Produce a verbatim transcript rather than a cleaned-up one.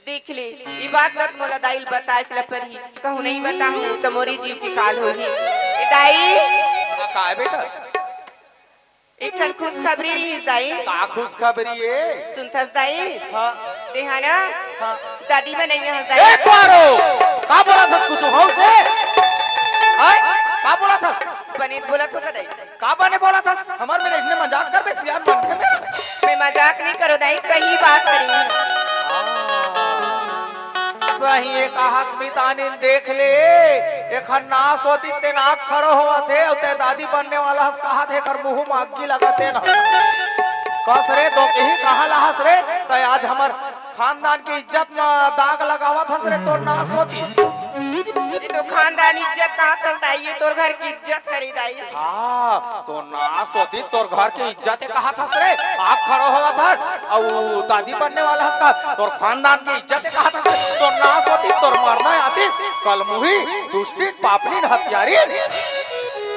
देख ले, ये बात ल मोला दाई ल बताए चला परही। कहूँ नहीं बताहूँ त मोरी जीव के काल होही। ए दाई, हाँ, का है बेटा? एक ठन खुशखबरी रहिस दाई। का खुशखबरी ए? सुनथस दाई? हाँ। देहाना? हाँ। दादी बनाई हस ए दाई। पारो, का बोलत हस कुछ हौस से? हाय, का बोलत हस? बने बोलत हो का दाई? का बने बोलत हस? हमर मेर इसने मजाक करबे, सियान बन के मेरा। मैं मजाक नहीं करो दाई, सही बात करी। सही ए कहत मितानिन देख ले, एखर नास होतिस ते नाक खड़ो होवत हे, अउ ते दादी बनने वाला हस कहत हे, एखर मुंह म अग्गी लगत हे ना। कस रे, तो कहीं कहाँ ला हस रे? तैं आज हमर खानदान के इज्जत म दाग लगावत हस रे, तोर नास होतिस। ये तो खानदान इज्जत कहा थस दाई, ये तोर घर की इज्जत हरे दाई। हाँ, तोर नास होतिस, तोर घर के इज्जत ए कहत हस रे, आग खड़ो होवत हस, अउ दादी बनने वाला हस कहत, तोर खानदान के इज्जत ए कहत हस रे, तोर नास होतिस, तोर मरना आतिस, कलमुही, दुष्टिन, पापनिन, हत्यारिन।